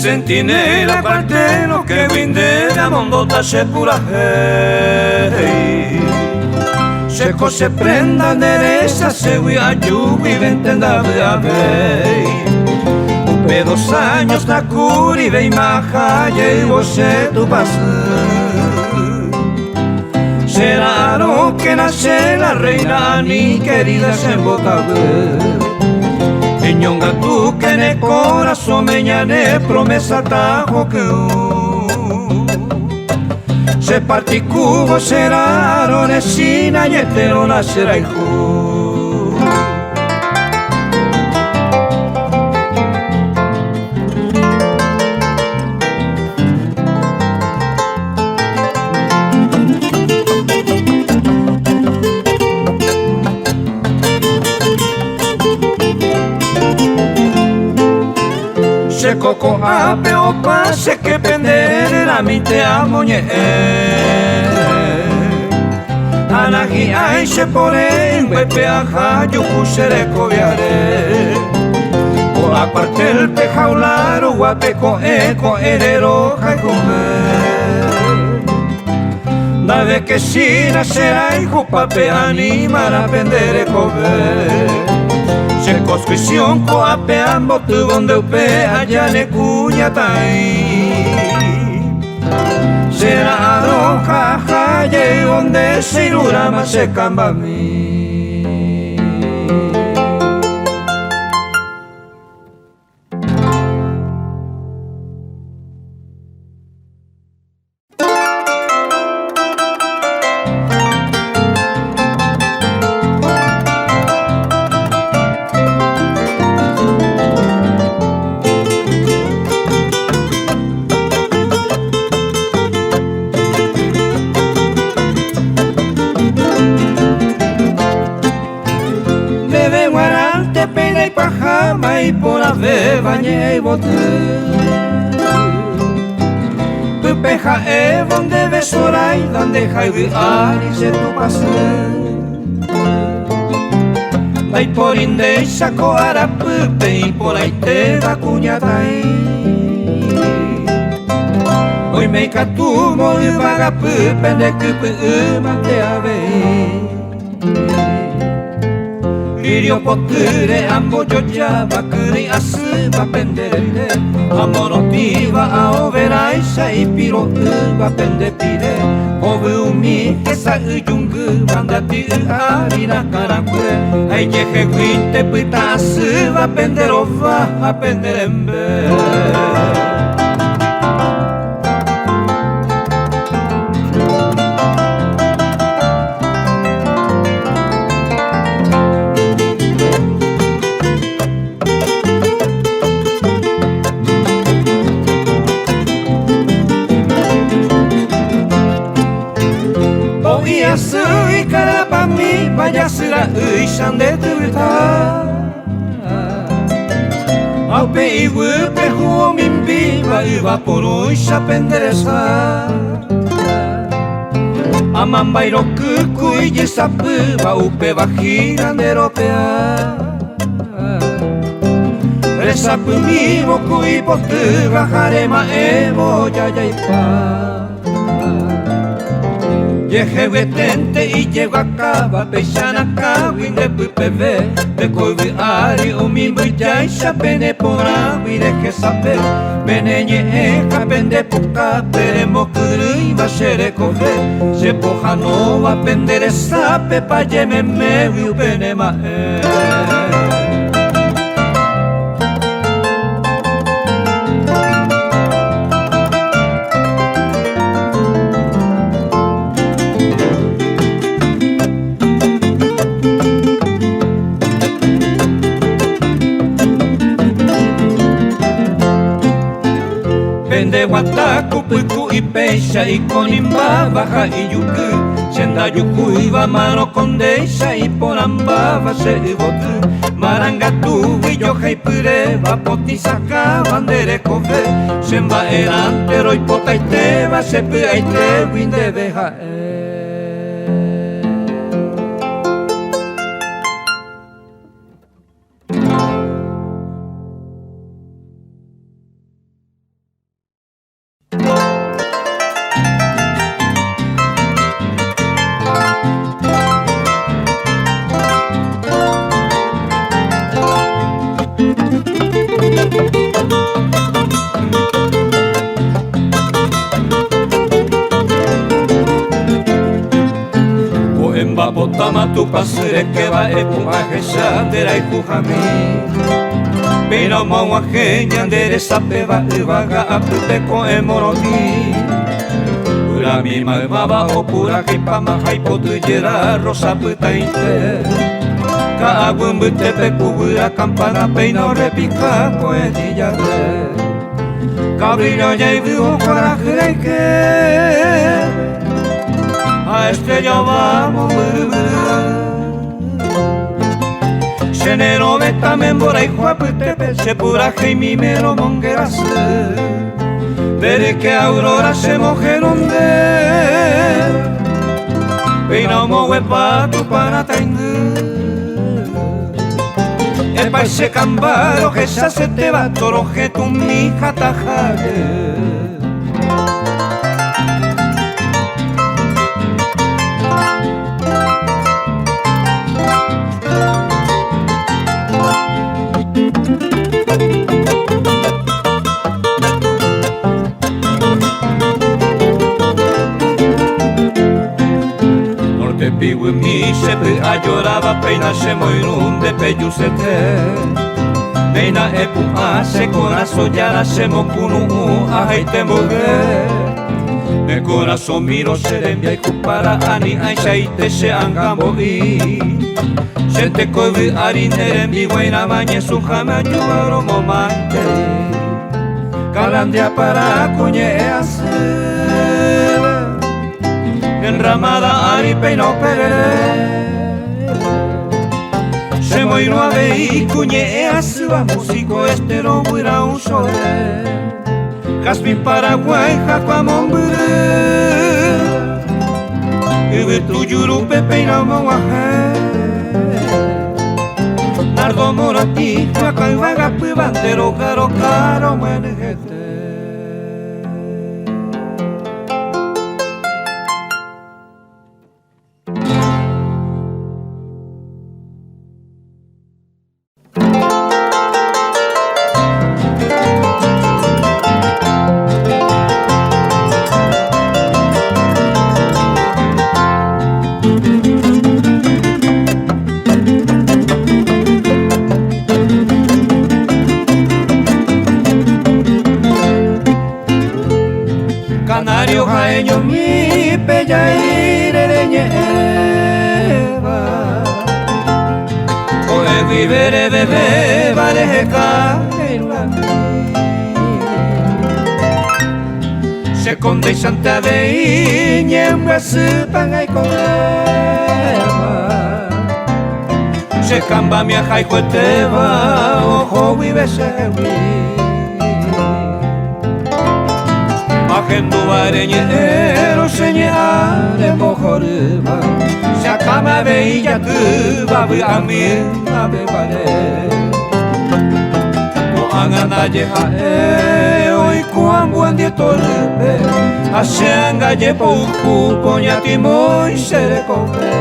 Centinela cuartero que guindera mondota che purahéi. Che ko che prenda nderecha chégui aju guivénte ndavy'avéi. Upe dos años ndakurivéima aha jeývo che tupãsy. Che ra'arõkena che la reina ani querida chembotavy. Eñongatúke ne korasõme ñane promesa tahoky'ũ. Che partikúvo che ra'arõ ne china añetérõ la che rayhu. Che ko ko'ápe opa che ke pende rerãmínte amoñe'ẽ. Ha nahi'ãi che pore'ỹnguépe aha juhu che rekoviare. Ko'a cuartel-pe jaula ruguápe ko'ẽ ko'ẽre rohayhuve. Ndave ke china che rayhupápe animarã pende rekove. Che conscripción ko'ápe ambotyvo nde upe aja ne kuñataĩ. Che ra'arõ ha aha jeývo nde che irũrãma che kambami. Ndéve g̃uarãnte péina ipaháma iporãvéva ñe'ẽyvoty. Pype ha'évo ndéve Zoraida nde hayvy ári che tupãsy. Ndaipóri ndéicha ko arapýpe iporãitéva kuñataĩ. Oime ikatúvo yvagapýpe nde kypy'ýmante avei. Lirio potýre ambojojáva kyrỹi asýva pende rete, amorotĩva ao veráicha ipiro'ýva pende pire, hovy umi hesa'yjungýva ndati'y ári rakãrakue, ha ijeheguínte pytã asýva pende rova ha pende rembe. Po'i asy ikarapamíva jasy ra'ýicha nde tyvyta. Ha upe iguýpe hu omimbíva yva purúicha pende resa. Amambái roky ku ijesapýva upéva hína nde ropea. Resapymívo ku ipotýva ha rema'ẽvo jajaipa. Jehegueténte ijeguakáva péicha rakãgui nde pypeve, nde ko yvy ári umi mbyjáicha pene porãgui rehesape, pene ñe'ẽ ha pende pukápe remokyrỹiva che rekove, che pohãnóva pende resápe paje memégui upe ne ma'ẽ. Pende guata kupyku'i péicha ikonimbáva ha ijuky, che ndajukúiva márõ ko ndéicha iporãmbáva che yvoty, marangatúgui joheipyréva potĩ sakãva nde rekove, Che mba'erãnte roipotaitéva che py'aitégui ndéve ha'e. Tupãsy rekeva epu'ã hecha nde rayhuhami. Péina omog̃uahẽ ñande resapéva yvága apýpe ko'ẽ morotĩ. Guyrámi maymáva opuraheipáma ha ipoty jera rosa pytãite. Ka'aguy mbytépe ku guyra campana péina orrepika ko'ẽtĩ jave. Cabrillo jayvy okuarahy reike ha estrella ova mombyrybyry. Che nerõvetãme mborayhu apytépe che puraheimíme romongerasy. Nde ryke aurora che mohenonde péina omoguepa Tupã rataindy. Epáy che kamba rohechasetéva torohetũmi hataháre. Norte piguymi che py'a joráva péina che moirũ nde pejusete. Péina epu'ã che korasõ jára che mokunu'ũ ahaite mboyve. Ne korasõmírõ che rembiayhu para ani ãichaite che ánga mbo'i. Che teko yvy ári ne rembiguairãva ñesũháme ajúva romomantei. Kalandia para ku ñe'ẽ asýva, enramada ári péina operere. Che moirũ avei ku ñe'ẽ asýva músico estero guyra usore. Jazmín Paraguay jakua mombyry, yvytu jurúpe péina omog̃uahẽ. Nardo morotĩ hyakuã yvagapýva nde róga roka romyenyhẽte. Canario ha'eñomi pe jaíre reñe'ẽva. Ko'ẽ guive revevéva reheka irũrãmi. Che kondéichante avei ñembyasýpa aikovéva. Che kambami ahayhuetéva oho guive chehegui. Ahendúva reñe'ẽrõ che ñe'ã rembohorýva, che akãme avei jatýva vy'ami apeguare. Ko'ág̃a ndaje ha'e oiko ambue ndie torýpe, ha che anga jepoyhu ko ñatimói che rekove.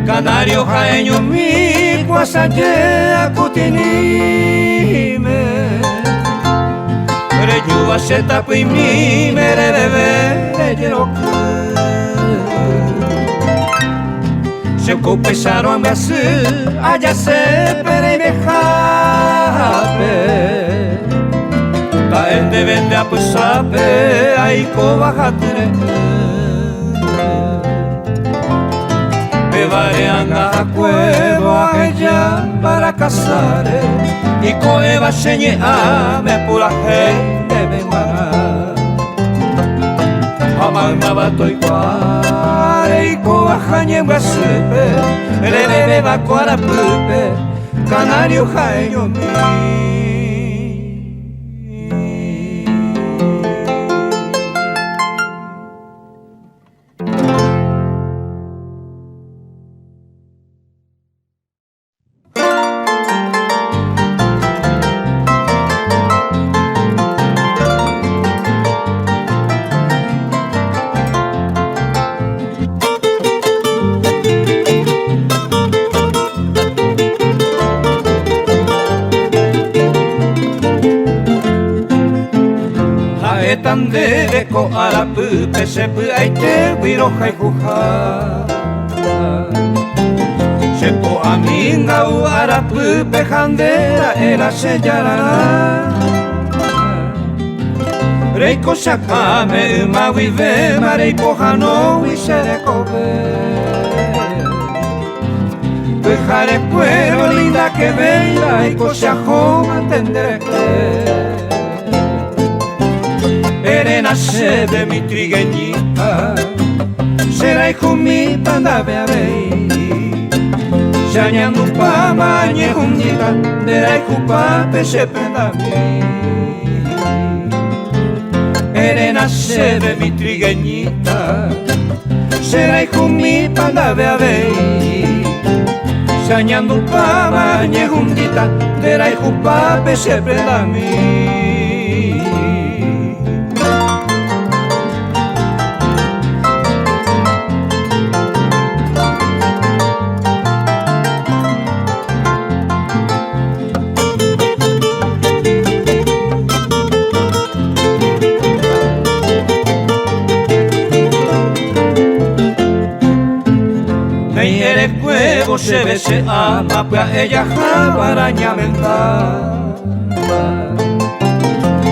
Canario ha'eñomi kuasaje akutiníme Rejúva che tapỹimíme reveve rejeroky Che ko upéicharõ ambyasy ajase pe reimehápe Ta'e ndéve nde apysápe aikóva hatyre'ỹ Pévare ág̃a hakuévo aheja mbarakasáre Iko'ẽva che ñe'ãme purahéi ndéve g̃uarã Ha maymáva toikuaa reikóva ha ñembyasýpe Revevéva ko arapýpe Canario ha'eñomi. Ha'éta ndéve ko arapýpe che py'aitégui rohayhuha. Che po'ami nga'u arapýpe ha nde ra'e la che jararã. Reiko chakãme yma guivéma reipohãnógui che rekove. Pyharekuéro nindakevéiva aiko che ahómante nderehe. Eréna chéve mi trigueñita, che rayhumíta ndave avei. Che añandupáma añehundíta nde rayhupápe che prendami. Eréna chéve mi trigueñita, che rayhumíta ndave avei. Che añandupáma añehundíta nde rayhupápe che prendami. Néi erekuévo chéve che áma pya'e jaha ñamenda.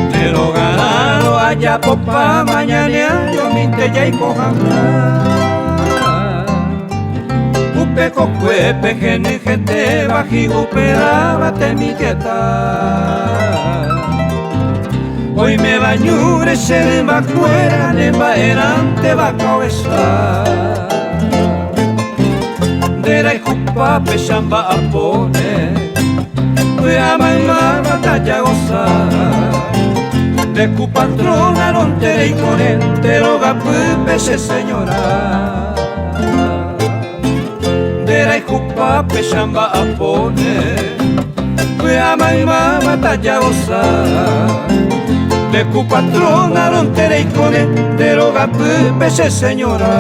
Nde rogarãro ajapopáma ñane añomínte jaiko hag̃ua. Upe kokuépe henyhẽtéva hi'uperáva temiketa. Oiméva ñúre che rymbakuéra ne mba'erãnteva kovecha. Nde rayhupápe che amba'apóne, py'a maymáva tajagosa. Nde ku patrona ronte reikore nde rogapýpe che señora. Nde rayhupápe che amba'apóne, py'a maymáva tajagosa. Nde ku patrona ronte reikore nde rogapýpe che señora.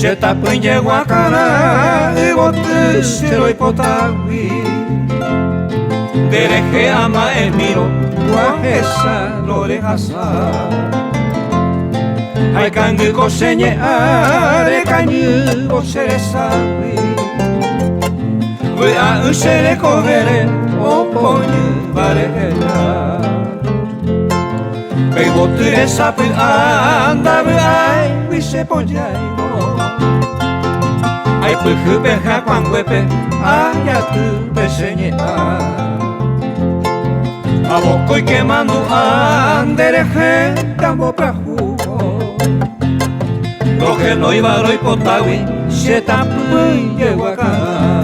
Che tapỹi jeguakarã yvoty che roipotágui, nde rehe ama'ẽmírõ guahecha rorehasa. Ha ikangy ko che ñe'ã rekañývo che reságui, vy'a'ỹ che rekovére opoñýva reheja. Pe yvoty resapy'a ndavy'áigui che pojáivo, aipyhy pe hyakuãnguépe ajaty pe che ñe'ã. Ha vokóike mandu'a nderehe tambopyahúvo, rohenóiva roipotágui che tapỹi jeguakarã.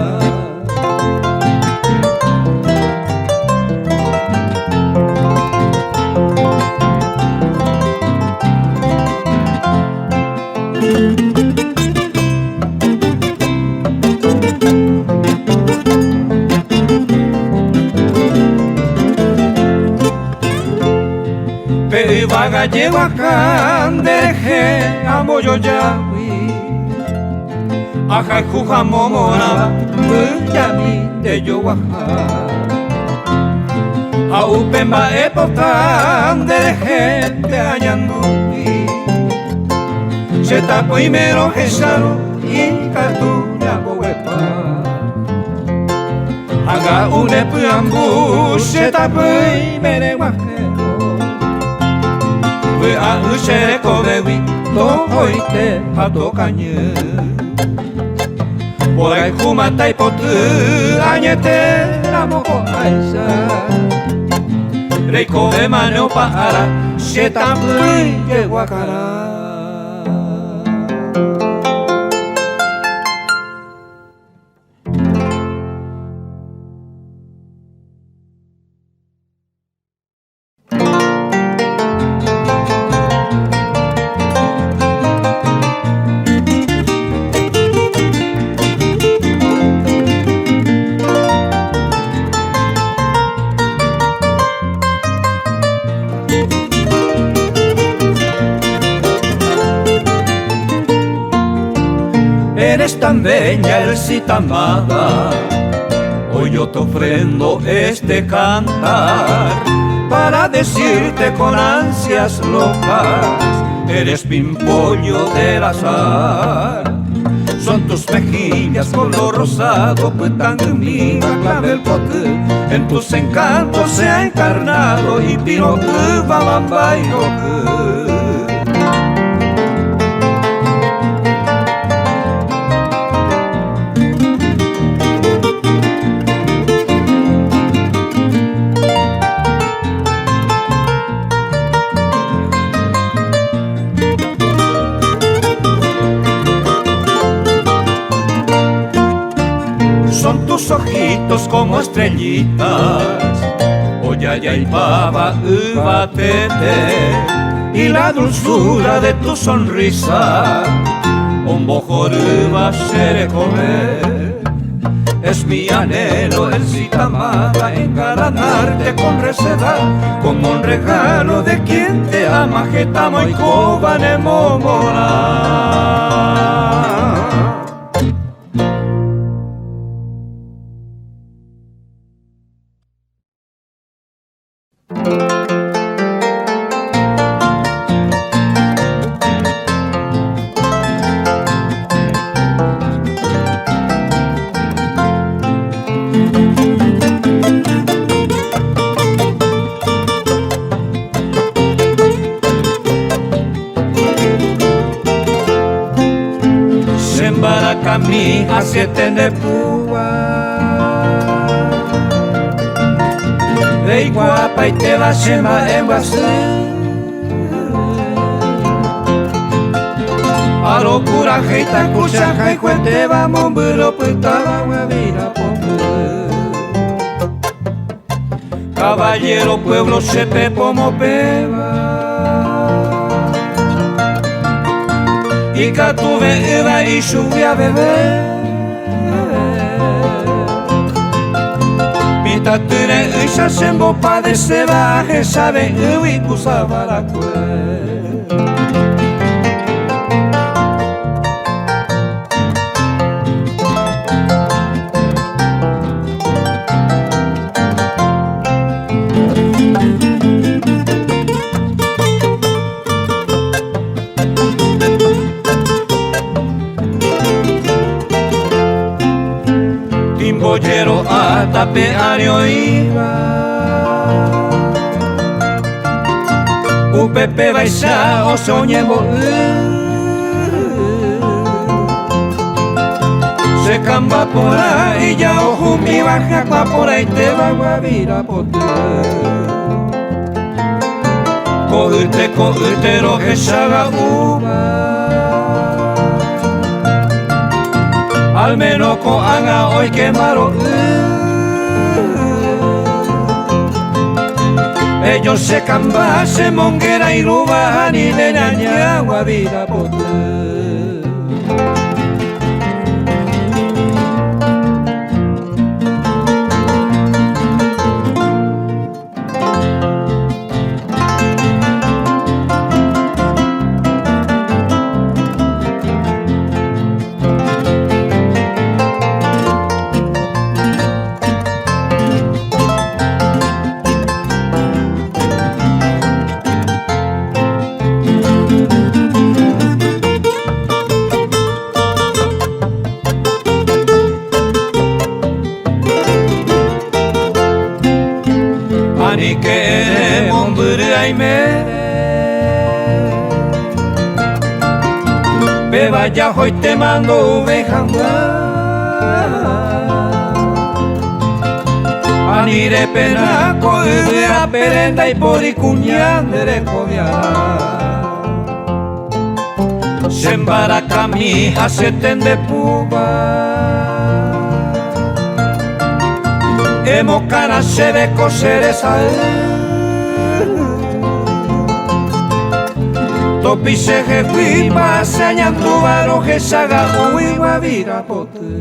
Pe yvága jeguaka nderehe ambojojágui, ahayhu ha momorãva mbyjami ndejoguaha. Ha upe mba'e pota nderehe nde añandúgui, che tapỹime rohechárõ ikatu ñamboguepa. Ág̃a une py'ambu che tapỹime reg̃uahẽvo, vy'a'ỹ che rekovégui tohoite ha tokañy. Mborayhúma taipoty añete ramo ko'áicha, reikovémane opa ára che tapỹi jeguakarã. tan bella, Elcita amada. Hoy yo te ofrendo este cantar para decirte con ansias locas, eres pimpollo del azar. Son tus mejillas color rosado, putangumina, clavel pote. En tus encantos se ha encarnado y piro Son tus ojitos como estrellitas, oyaya y pava, uva, tete, y la dulzura de tu sonrisa, un bojoruba seré comer. Es mi anhelo, el cita amada, engalanarte con receda, como un regalo de quien te ama, jetamo y cobane momora. Sembarakami hasetende púa Reikuapaiteva chemba'embyasy Aropurahéita kuchahayhuetéva mombyry opytáva guavira poty Caballero pueblo chepepomopéva Ikatuve'ỹva ichugui aveve Mitãtyre'ỹicha chembopadeséva ahechave'ỹgui ku savarakue. Timbojero'a tape ári oĩva Upepevaicha osẽ oñembo'y Che kamba porã ijaohumíva hyakuã porãitéva guavira poty. Ko'ýte ko'ýte rohechaga'úva Almeno ko'ág̃a oikéma ro'y Ejo che kamba che monguera irũva ha ni ne ñaña guavira poty. Anike ere mombyry aime Péva jahoitéma ndouvéi hag̃ua Ani repena ko yvy apére ndaipóri kuña nde rekoviarã Che mbarakami ha che tendepúva Emokãrã chéve ko che resay Topi chehegui mba'asy añandúva rohechaga'úgui guavira poty.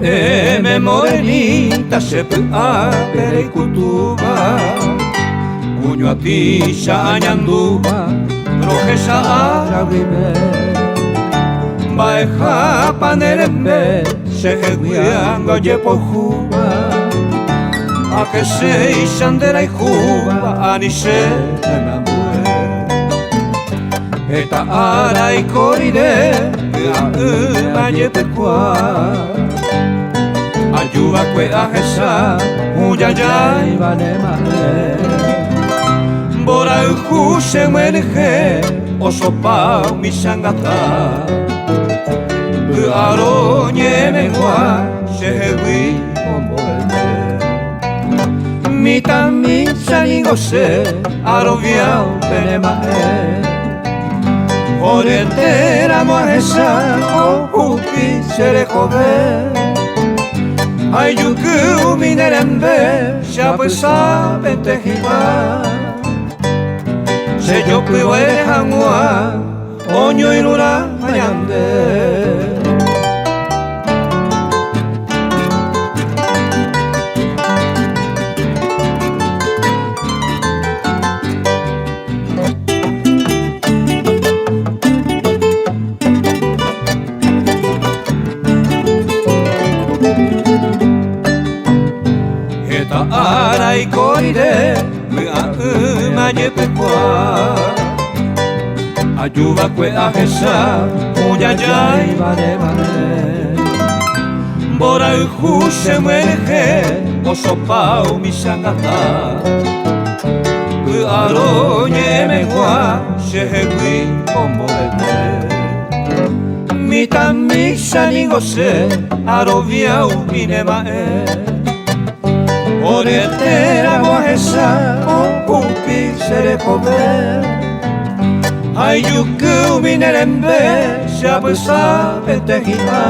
Ha'éme morenita che py'ápe reikutúva, kuñuatĩcha añandúva rohecha ára guive. Mba'ehápa ne rembe chehegui anga ojepohúva, ha heséicha nde rayhúva ani che remambue. Heta ára aiko rire vy'a'ỹma jepekuaa, ajuvakue ahecha hujajáiva ne mba'e. Mborayhu che myenyhẽ osopa umi changata, py'aro ñe'ẽmegua chehegui ombo'ete. Mitãmícha ningo che arovia upe ne mba'e. Oretéramo ahecha ohupi che rekove, ha ijuky umi ne rembe che apysápente hi'ã. Che jopyva'ere hag̃ua oñoirũrã ñande. Heta ára aiko rire vy'a'ỹma jepekuaa, ajuvakue ahecha ojajáiva ne mba'e. Mborayhu che myenyhẽ osopa umi changata. Py'aro ñe'ẽmegua chehegui ombo'ete. Mitãmícha ningo che arovia umi ne mba'e. Oretéramo ahecha ohupi che rekove. Ha ijuky umi ne rembe che apysápente hi'ã.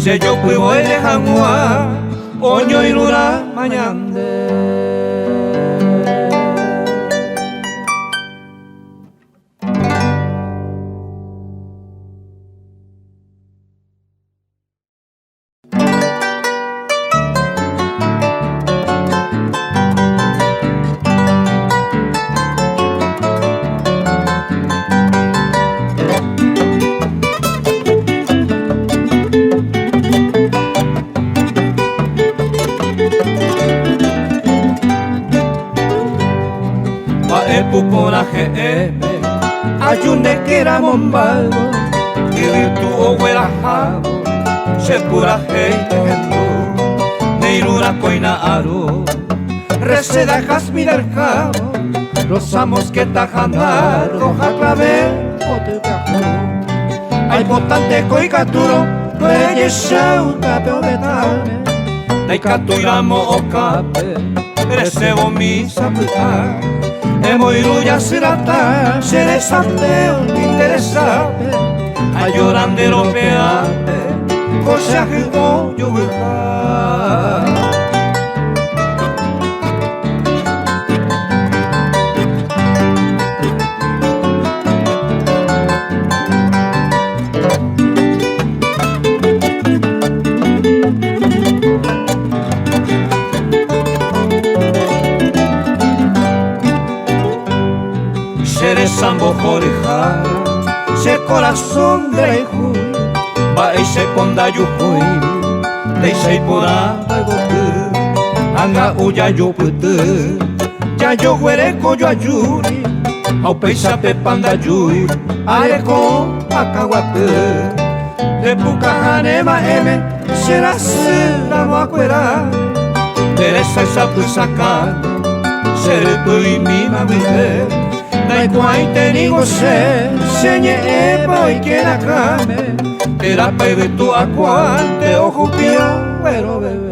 Che jopyvo'ere hag̃ua Oñoirũrãma ñande. Mba'epu porã he'ẽme aju nde kéra mombáyvo, yvytu oguerahávo che purahéi ehendu, ne irũrã kóina aru, reseda jazmín del jabo, rosa mosqueta ha nardo ha clavel poty pyahu. Aipotánte ko ikatúrõ rejechauka pe ovetãme, ndaikatúiramo okápe resẽvomi sapy'a. Emoirũ jasy rata che resape umi nde resápe, ajora nde ropeápe ko che ahy'o jovyha. Che resa mbohoryha, che korasõ nderayhúi, mba'éichaipo ndajuhúi, ndéicha iporãva yvoty, ág̃a ujajupyty, jajoguereko joajúri, ha upéicha pe pandajúi, areko akãguapy. Nde pukaha ne ma'ẽme che rasy ramo akuera, nde resa isapysakãme che rypy'imíma guive. Ndaikuaáinte ningo che, che ñe'ẽpa oike rakãme, térãpa yvytu akuánte ohupi ogueroveve.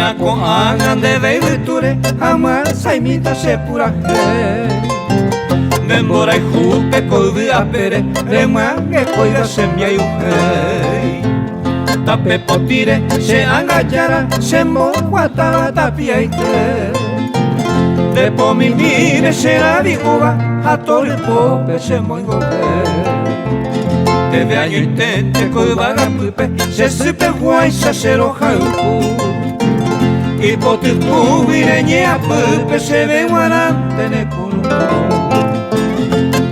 Péina ko'ág̃a ndéve yvytúre amyasãimíta che purahéi. Ne mborayhúpe ko yvy apére remyangekóiva che mbiay'uhéi. Tape potĩre che ánga jára chemboguatáva tapiaite. Nde pomimíre che ravi'úva ha torypópe chemoingove. Ndéve añoiténte ko yvágapýpe che sýpe guáicha che rohayhu. Ipotytúgui reñe'apýpe chéve g̃uarãnte ne kuru'ũ.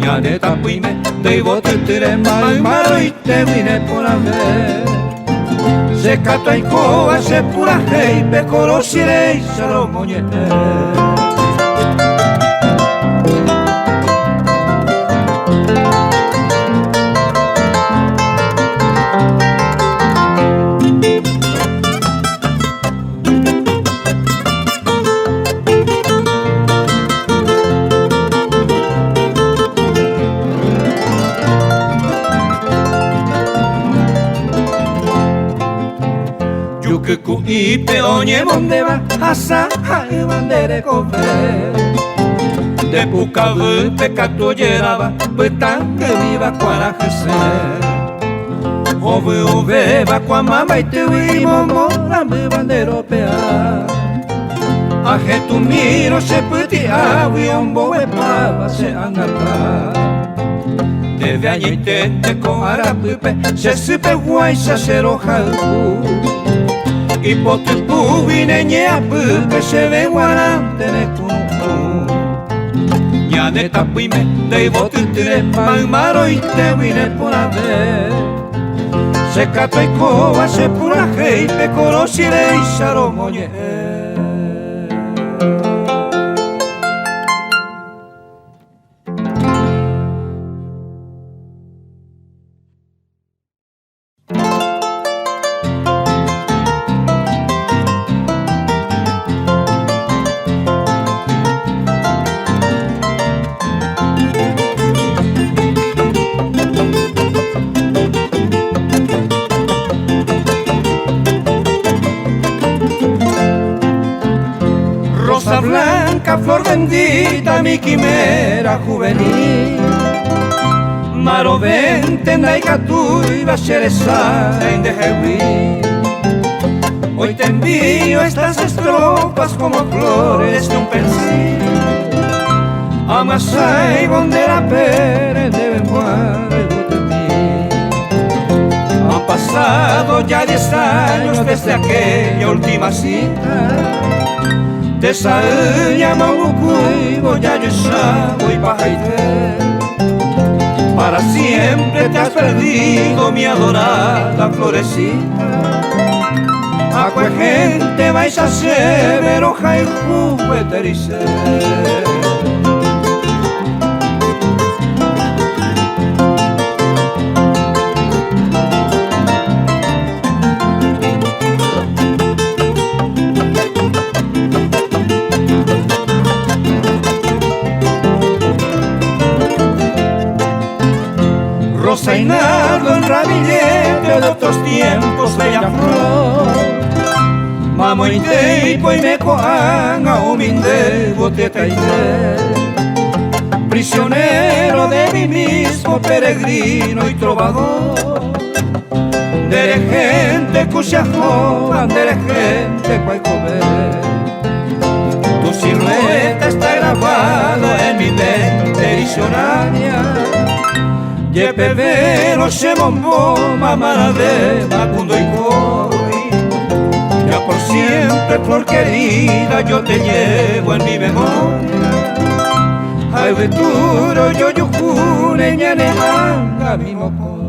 Ñane tapỹime nde yvotytýre mayma roitégui neporãve. Che katu aikóva che purahéipe korochiréicha romoñe'ẽ. Juky ku'ípe oñemondéva hasa ha'ýva nde rekove. Nde pukavýpe katu ojeráva pytã kyvíva kuarahyse. Ovy'uvéva kuamamaitýgui imomorãmbýva nde rope'a. Ahetũmírõ che pyti'águi omboguepáva che angata. Ndéve añeténte ko arapýpe che sýpe guáicha che rohayhu. Ipotypúgui ne ñe'ãpýpe chéve g̃uarãnte ne kuru'ũ. Ñane tapỹime nde yvotytýre mayma roitégui neporãve. Che katu aikóva che purahéipe korochiréicha romoñe'ẽ. Rosa blanca, flor bendita, mi quimera juvenil. Marovente ndaikatúiva che resãi ndehegui. Hoy te envío estas estrofas como flores de un pensil. Amasãivo nde rapére ndéve g̃uarã yvotymi. Han pasado ya diez años desde aquella última cita. Tesay ñamongukuivo jajechávo ipahaite. Para siempre te has perdido mi adorada florecita. Akue gente vaicha chéve rohayhu gueteri che. Rosa y nardo en ramillete de otros tiempos, bella flor. Mamoitéiko oime ko'ág̃a umi nde yvotyetaite. Prisionero de mí mismo, peregrino y trovador. Nderehénte ku che ahóva, nderehénte ku aikove. Tu silueta está grabado en mi mente visionaria. Jepevérõ che mombóma maravéma ku ndoikói. Ya por siempre, flor querida, yo te llevo en mi memoria. Ha yvytúre ojojuhúne ñane ánga mi mokõi.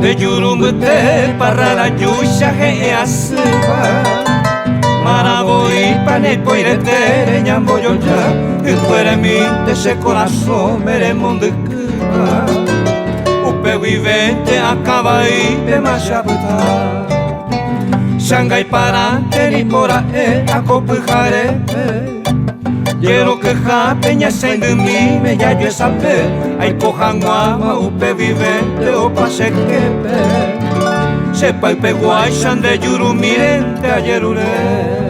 Nde juru mbyte parral ajúicha he'ẽ asýva, marãvoípa Ñaipoiretére ñambojoja Hykueremínte che korasõme remondykýva Upe guivénte akã vaípema che apyta Che angaiparãnte nipora'e ako pyharépe Jerokyhápe ñasẽindymíme jajuesape Aiko hag̃uáma upe guivénte opa che képe Che paypeguáicha nde jurumírente ajerure.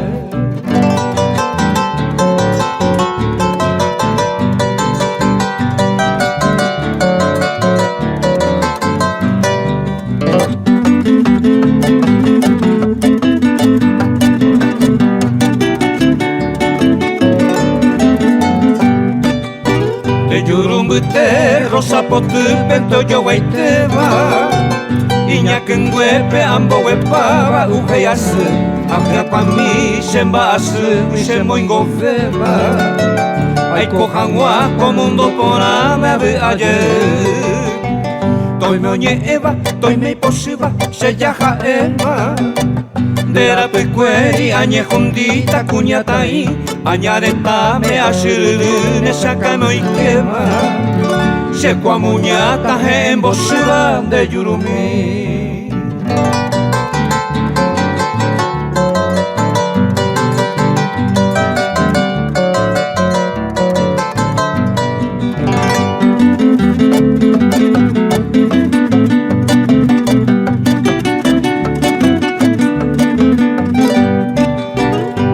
Nde juru mbyte rosa potýpente ojoguaitéva Iñakỹnguépe amboguepáva uhéi asy Ahyakuãmi che mba'asýgui che moingovéva Aiko hag̃ua ko mundo porãme avy'a jey Toime oñe'ẽva, toime ipochýva, che jaha'éva Nde rapykuéri añehundíta kuñataĩ Aña retãme achyryry ne chakãme oikéva Che kuamuñáta he'ẽmbochýva nde jurumi.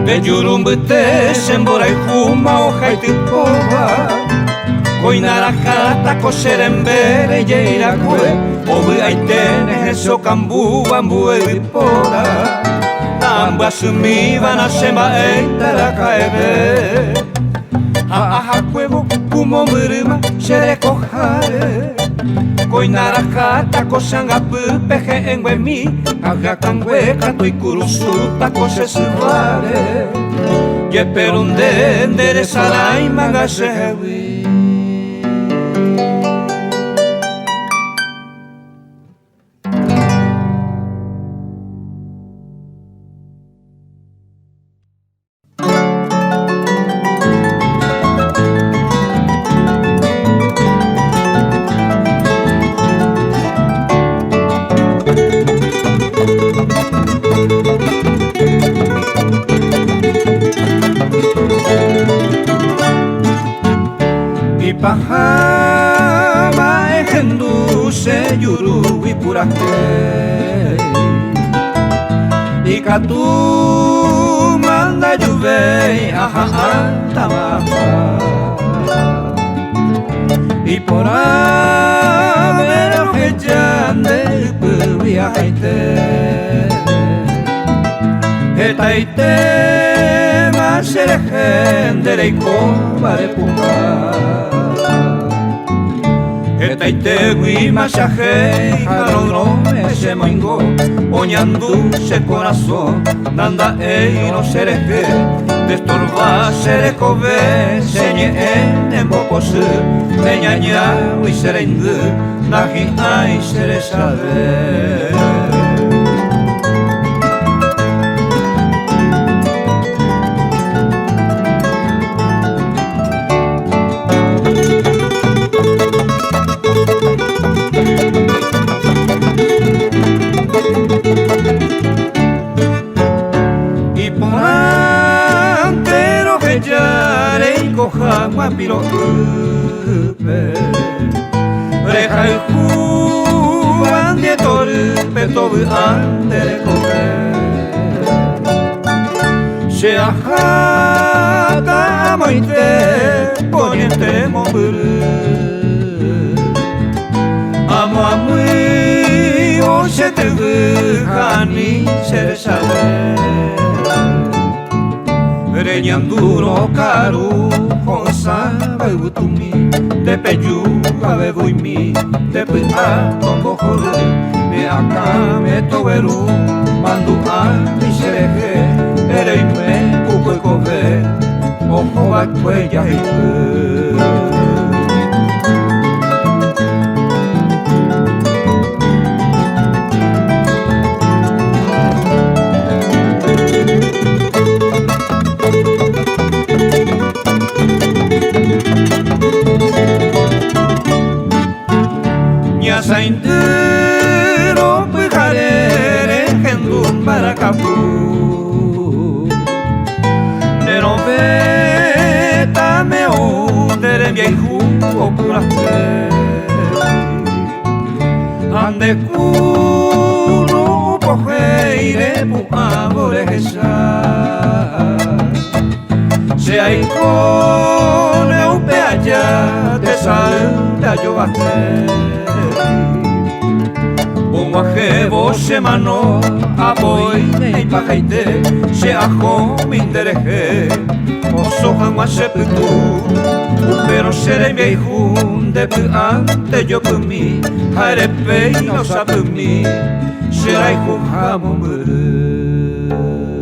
Nde juru mbyte che mborayhúma ohaitypóva Koinaraháta ko che rembe rejeirakue Ovy'aiténe hese okambúva ambue yvypóra Na'ambyasymíva na che mba'éita araka'eve Ha ahakuévo ku mombyrýma che rekoháre Koinaraháta ko che angapýpe he'ẽnguemi Ha hyakãngue katu ikurusúta ko che syváre Jepérõ nde nderesaráimaga chehegui. Ipaháma ehendu che jurúgui purahéi Ikatúma ndajuvéi aha'ãtava Iporãve roheja nde ypýgui ahaite Hetaitéma cherehe nde reikóva repuka Hetaiteguima che ahéi ha royrõme chemoingo Oñandu che korasõ nanda'éirõ cherehe Ndestorva che rekove che ñe'ẽ nembopochy Neñañágui che reindy nahi'ãi che rechave. Iporãnte roheja reiko hag̃ua piro'ýpe Rehayhúva nde torýpe tovy'a nde rekove Che aháta amoite poniente mombyry Amo amýivo che tyvy ha ani che rechave Reñandúrõ karu ho'ysãva yvytumi Nde peju avevuimi nde py'a tombohory Ne akãme togueru mandu'ámi che rehe Ereime ku oikove oho va'ekue jaheipy. Nde kuru pohéi repu'ãvo rehecha. Che aikóne upe aja tesaýnte ajovahéi. Og̃uahẽvo che mano apóine ipahaite che ahómi nderehe oso hag̃ua che pytu. Upérõ che rembiayhu nde py'ánte jopymi ha erepéina osapymi che rayhuha mombyry.